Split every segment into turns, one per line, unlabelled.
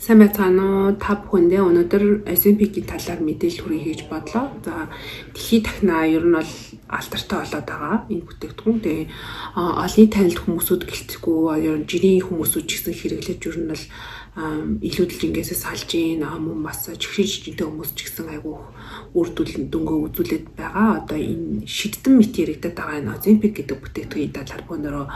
Сайн байцгаана уу? Та бүхэндээ өнөөдөр Оземпикийн талаар мэдээлэл хүргэе гэж бодлоо. За, дэлхийд дахнаа ер нь бол алдартай болоод байгаа энэ бүтээгдэхүүн. Тэгээ олонний танилт хүмүүсүүд гэлтэхгүй, ер нь жирийн хүмүүсүүд ч гэсэн хэрэглэж ер нь бол илүү дэлжингээсээ салж гин, мөн бас чихрийн жижигтэй хүмүүс ч гэсэн айгүй үр дүнгээ үзүүлээд байгаа. Одоо энэ шидтэн мэт яригадаад байгаа энэ Оземпик гэдэг бүтээгдэхүүний талаар өнөөрөө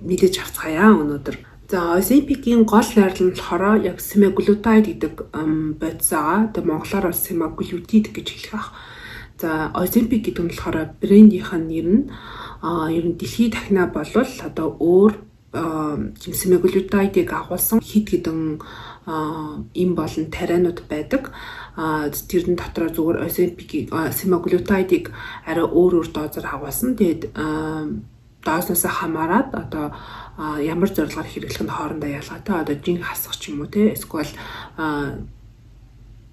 мэдээж авцгаая өнөөдөр. За, Оземпикийн гол найрлал нь болохоор яг semaglutide гэдэг бодис байгаа. Тэгээ монголоор бол semaglutide гэж хэлэх ах. За, Оземпик гэдэг нь болохоор брендийнх нь нэр нь, ер нь дэлхийд дахнаа болвол одоо өөр тийм semaglutide-ыг агуулсан хэд хэдэн им болон тарианууд байдаг. Тэрэн дотроо зүгээр Оземпикийг, semaglutide-ыг арай өөр өөр дозоор агуулсан. Тэгээд дозноос хамаарат одоо ямар зорилгоор хэрэглэх нь хоорондоо ялгаатай. Одоо жин хасах ч юм уу те, эсвэл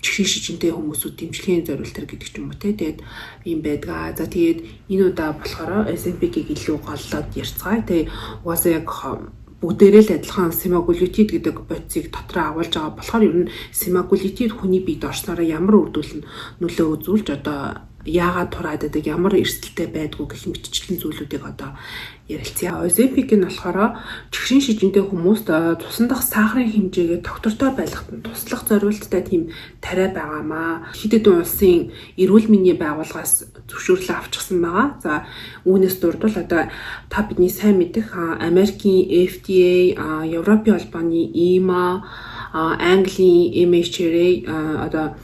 чихрийн шижинтэй хүмүүсүүд дэмжлэгийн зориултар гэдэг ч юм уу те. Тэгээд ийм байдгаа. За, тэгээд энэ удаа болохоор Оземпикийг илүү голлоод ярьцгаая. Тэгээд угаасаа яг бүгдээрээ л адилхан semaglutide гэдэг бодисыг дотроо агуулж байгаа болохоор ер нь semaglutide хүний биед орсноороо ямар үр дүн нөлөө үзүүлж, одоо яагаад тураад байдаг, ямар эрсдэлтэй байдгүй гэх мэтчлэн зүйлүүдийг одоо ярилцъя. Оземпик нь болохоор чихрийн шижинтэй хүмүүст цусан дах сахарын хэмжээгээ тогтвортой байлгахад нь туслах зориулттай тийм тариа байгаамаа. Хэд хэдэн улсын эрүүл мэндийн байгууллагаас зөвшөөрлөө авчихсан байгаа. За, үүнээс дурдвал одоо та бидний сайн мэдэх Америкийн FDA, Европын холбооны EMA, Английн MHRA, одоо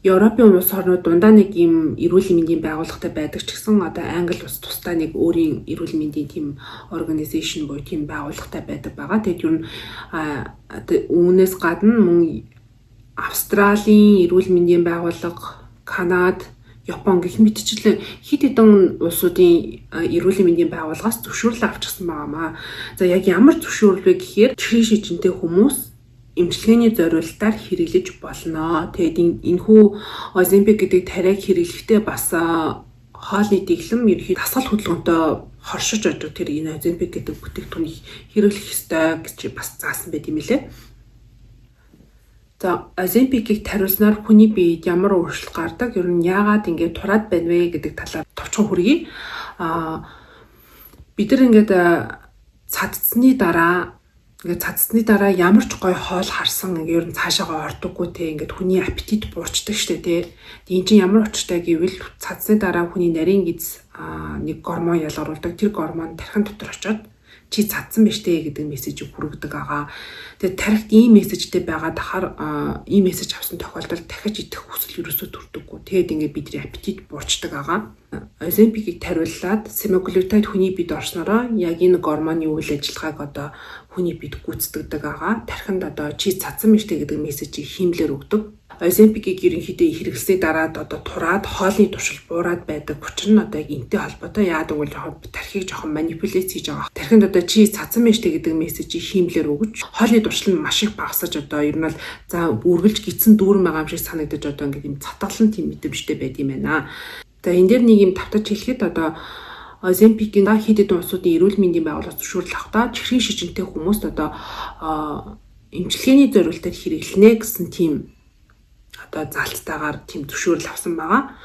Европын улс орнууд дундаа нэг юм эрүүл мэндийн байгууллагатай байдаг ч гэсэн одоо Англи улс тусдаа нэг өөрийн эрүүл мэндийн тийм organization буюу тийм байгууллагатай байдаг байгаа. Тэгээд ер нь үүнээс гадна мөн Австралийн эрүүл мэндийн байгууллага, Канад, Япон гэх мэтчлэн хэд хэдэн улсуудын эрүүл мэндийн байгууллагаас зөвшөөрлөө авчихсан байгаамаа. За, яг ямар зөвшөөрөл вэ гэхээр чихрийн шижинтэй хүмүүс эмчилгээний зориултаар хэрэглэж болно. Тэгээд энэхүү Оземпик гэдэг тариаг хэрэглэхдээ бас хоолны дэглэм, ерөнхий дасгал хөдөлгөөнтэй хоршиж одоо тэр энэ Оземпик гэдэг бүтээгдэхүүнийг хэрэглэх ёстой гэж бас заасан байт юм лээ. За, Оземпикийг тариулснаар хүний биед ямар өөрчлөлт гардаг, ер нь яагаад ингэж тураад байна вэ гэдэг талаар товчхон хүргэе. Бид нар ингээд цадсны дараа ямар ч гой хоол харсан ингээд ер нь цаашаага ордоггүй те, ингээд хүний аппетит буурчдаг штэ те. Энэ чинь ямар учиртай гэвэл цадсны дараа хүний нарийн гэдэс нэг гормон ялгаруулдаг. Тэр гормон тархин дотор очиод чи цадсан байж тээ гэдэг мессежийг хүргэдэг байгаа. Тэгээд тархид ийм мессежтэй байгаа дахаар, ийм мессеж авсан тохиолдолд дахиж идэх хүсэл ерөөсөө төрдөггүй. Тэгээд ингээд бидний аппетит буурчдаг байгаа. Оземпикийг тариуллаад semaglutide хүний биед орсноороо яг энэ гормоны үйл ажиллагааг одоо хүний биед гүйцэтгэдэг байгаа. Тархинд одоо чи цадсан байж тээ гэдэг мессежийг хиймлээр өгдөг. Оземпикийг ерөнхийдөө хэрэглэсний дараа одоо тураад, хоолны туршил буураад байдаг учир нь одоо яг энтэй холбоотой. Яагаад гэвэл жоохон тархийг жоохон манипуляц хийж байгаа. Тархинд одоо чи цадсан байж тээ гэдэг мессежийг хиймлээр өгөж, хоолны туршил нь маш их багасаж, одоо ер нь бол за үргэлж гидсэн дүүрэн байгаа юм шиг санагдаж, одоо ингээд юм цатгалан тийм мэдрэмжтэй байд юм байна. За, энэ дээр нэг юм тавтаж хэлэхэд одоо Оземпикийн хэд хэдэн улсуудын эрүүл мэндийн байгууллага зөвшөөрөл авахдаа чихрийн шижинтэй хүмүүст одоо эмчилгээний зориултаар хэрэглэнэ гэсэн тийм одоо заалттайгаар тийм зөвшөөрөл авсан байгаа.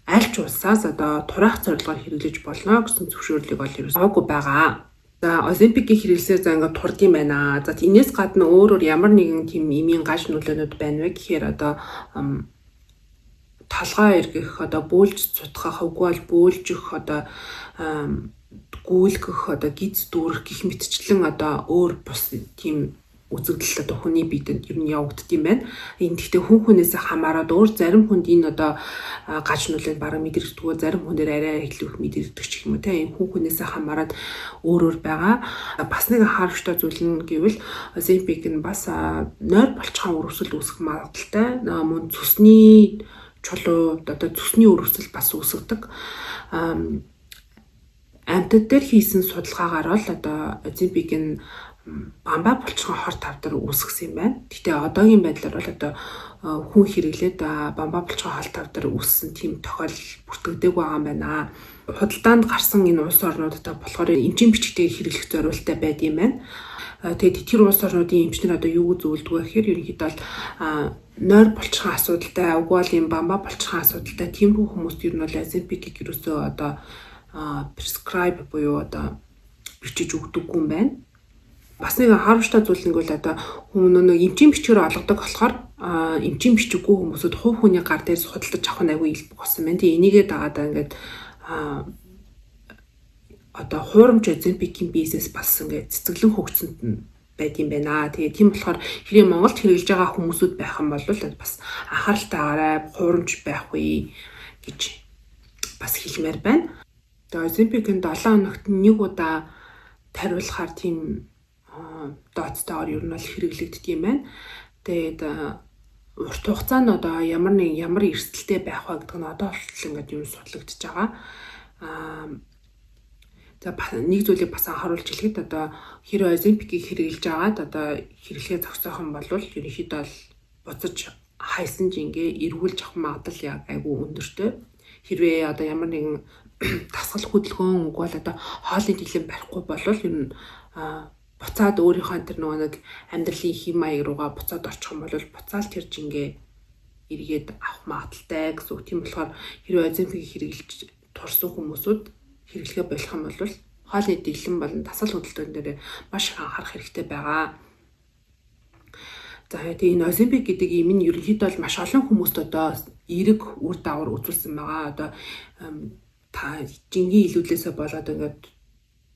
Аль ч улсаас одоо тураах зорилгоор хэрэглэж болно гэсэн зөвшөөрлийг бол ерөөс аваагүй байгаа. За, Оземпикийг хэрэглэсээр за ингээд турд юм байна. За, энэс гадна өөрөөр ямар нэгэн тийм эмийн гаж нөлөөнүүд байна вэ гэхээр одоо толгой эргэх, одоо бөөлж цутгах, үгүй бол бөөлжих, одоо гүйлгэх, одоо гиз дүүрэх гэх мэтчлэн одоо өөр бус тийм үзэгдэл одоо хүний биедэнд ер нь явагддаг юм байна. Энэ гэхдээ хүн хүнээс хамаарат өөр, зарим хүнд энэ одоо гаж нөлөөнд бараг мэдрэгддэггүй, зарим хүн дээр арай илүү их мэдрэгдэх ч юм уу те. Энэ хүн хүнээс хамаарат өөр өөр байгаа. Бас нэг анхаарамжтай зүйл нь гэвэл Оземпик нь бас нойр булчирхайн үр өсөл үүсгэх магадлалтай. Мөн цөсний чулуу, одоо цөсний үр өсөл бас үүсгэдэг. Амьтад дээр хийсэн судалгаагаар бол одоо Оземпик нь бамбай булчирхайн хор тавдар хавдар үүсгэсэн юм байна. Гэхдээ одоогийн байдлаар бол одоо хүн хэрэглээд бамбаа булчирхай хол тавдар үүссэн тийм тохиолдол бүртгэгдээгүй байгаа юм байна. Худалдаанд гарсан энэ улс орнуудтай болохоор эмчийн бичгтээ хэрэглэх зориулттай байд юм байна. Тэгээд тэр улс орнуудын эмчнэр одоо юу зөвлөдөг вэ гэхээр ерөнхийдөө бол нойр булчирхайн асуудалтай, үгүй бол юм бамбаа булчирхайн асуудалтай тиймэрхүү хүмүүст ер нь бол Ozempic-ийг ерөөсөө одоо prescribe буюу одоо бичиж өгдөггүй юм байна. Бас нэг харамсалтай зүйл нь бол одоо хүмүүс нэг эмчийн бичгээр олгодог болохоор эмчийн бичиггүй хүмүүсүүд хувь хүний гар дээрс худалдаж авах нь айгүй илбэг болсон байна. Тэгээ энийгээ дагаад ингээд одоо хуурамч Ozempic-ийн бизнес бас ингээд цэцэглэн хөгжсөнд нь байд юм байна. Тэгээ тийм болохоор хэрэг Монголд хэрэглэж байгаа хүмүүсүүд байх юм бол бас анхааралтай агаарай, хуурамч байхгүй гэж бас хэлмээр байна. Тэгээ Ozempic-ийн 7 хоногт нэг удаа тариулахаар тийм дооцтойгоор ер нь бол хэрэглэгддэг юм байна. Тэгээд урт хугацаанд одоо ямар нэг ямар эрсдэлтэй байх вэ гэдэг нь одоо хүртэл ингээд юм судлагдчихж байгаа. За, нэг зүйлийг бас анхааруулж хэлэхэд одоо хэрэг Ozempic-ийг хэрэглэж байгаад одоо хэрэглэхээ зогсоох юм бол ерөнхийдөө бол буцаж хайсан жингээ эргүүлж авах магадлал яг айгүй өндөртэй. Хэрвээ одоо ямар нэгэн дасгал хөдөлгөөн үгүй бол одоо хоолны дэглэм барихгүй бол ер нь буцаад өөрийнхөө тэр нөгөө нэг амьдралын хэм маяг руугаа буцаад очих юм бол буцаал тэр жингээ эргээд авах магадлалтай гэсэн үг. Тийм болохоор хэрвээ Ozempic хэрэглэж турсан хүмүүсүүд хэрэглэхээ болох юм бол хоолны дэглэм болон дасгал хөдөлгөөн дээр маш их анхаарах хэрэгтэй байгаа. За, тэгээ энэ Ozempic гэдэг юм нь ерөнхийдөө бол маш олон хүмүүст одоо эерэг үр дагавар үзүүлсэн байгаа. Одоо та жингийн илүүлээсээ болоод ингээд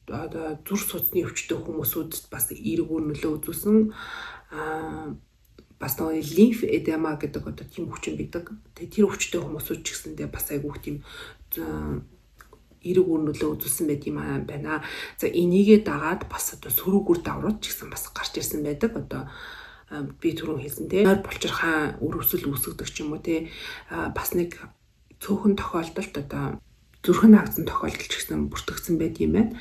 одоо зүрх судасны өвчтөй хүмүүсүүдэд бас эерэг үр нөлөө үзүүлсэн. Бас нөгөө лимф эдема гэдэг одоо тийм өвчин байдаг. Тэгээ тэр өвчтөй хүмүүсүүд ч гэсэндээ бас айгүйх тийм эерэг үр нөлөө үзүүлсэн байт юм байна. За, энийгээ дагаад бас одоо сөрөг үр дагаврууд ч гэсэн бас гарч ирсэн байдаг. Одоо би түрүүн хэлсэн те, нойр булчирхай үр өсөл үүсгдэг ч юм уу те, бас нэг цөөхөн тохиолдолд одоо зүрхэн хаагдсан тохиолдол ч гэсэн бүртгэгдсэн байт юм байна.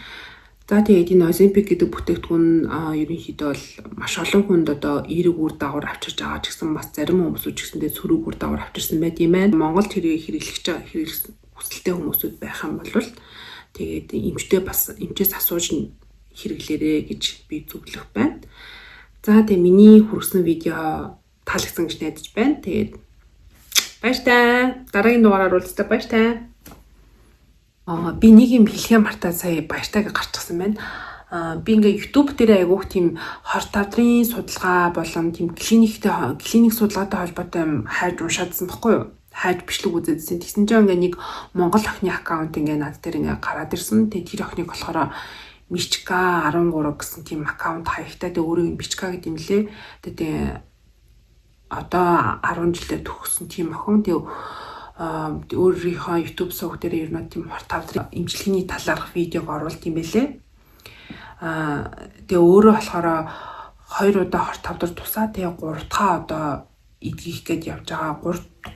За, тэгээд энэ Ozempic гэдэг бүтээгдэхүүн ерөнхийдөө бол маш олон хүнд одоо эерэг үр дагавар авчирч байгаа ч гэсэн бас зарим хүмүүсүүд ч гэсэндээ сөрөг үр дагавар авчирсан байт юм байна. Монголд тэрийг хэрэглэж байгаа, хэрэглэх хүсэлтэй хүмүүсүүд байх юм бол тэгээд эмчтэй бас эмчээс асууж хэрэглээрэй гэж би зөвлөх байна. За, тэгээ миний хүргэсэн видео таалагдсан гэж найдаж байна. Тэгээд баяртай. Дараагийн дугаараар уулзъя. Баяртай. Би нэг юм хэлэхээ мартаад сая баяртайг гарчихсан байна. Би ингээ YouTube дээр айгүйх тийм хорт хавдрын судалгаа болон тийм клиниктэй, клиник судалгаатай холбоотой юм хайж уншаадсан баггүй юу? Хайж бичлэг үзээдсэн. Тэгсэн чинь ингээ нэг Монгол охины аккаунт ингээ над дээр ингээ гараад ирсэн. Тэгээ тэр охиныг болохоор Мичка 13 гэсэн тийм аккаунт хаягтай. Тэгээ өөрийг Мичка гэдэг юм лээ. Тэгээ одоо 10 жилээр төгссөн тийм охин. Тэгээ өөрийнхөө YouTube сувг дээр ер нь тийм хорт хавдрын эмчилгээний талаарх видеог оруулт юм байлээ. Тэгээ өөрөө болохоор хоёр удаа хорт хавдар тусаа, тэгээ гурав дахь одоо эдгийх гээд явж байгаа,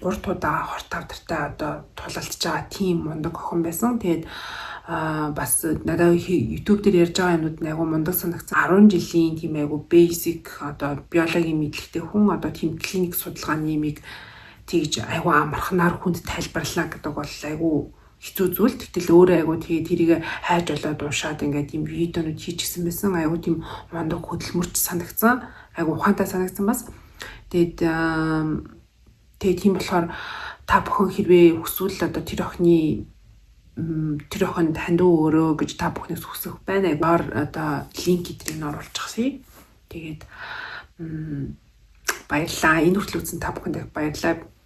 гурав удаа хорт хавдартай одоо тулалдж байгаа тийм мундаг охин байсан. Тэгээд бас надад YouTube дээр ярьж байгаа юмнууд нь айгу мундаг санагдсан. 10 жилийн тийм айгу basic одоо биологийн мэдлэгтэй хүн одоо тийм клиник судалгааны юмыг тэгж айгу амархнаар хүнд тайлбарлана гэдэг бол айгу хэцүү зүйл. Гэтэл өөрөө айгу тэгээ тэрийг хайж олоод уншаад ингээд тийм видеонууд хийчихсэн байсан. Айгу тийм мундаг хөдөлмөрч санагдсан. Айгу ухаантай санагдсан бас. Тэгээд тэгээ тийм болохоор та бүхэн хэрвээ хүсвэл одоо тэр охины тэр охинд хандив өгөөрэй гэж та бүхнээс хүсэх байна. Айгу одоо линк эдрийг нь оруулчихсан. Тэгээд баярлалаа. Энэ хүртэл үзсэн та бүхэнд баярлалаа.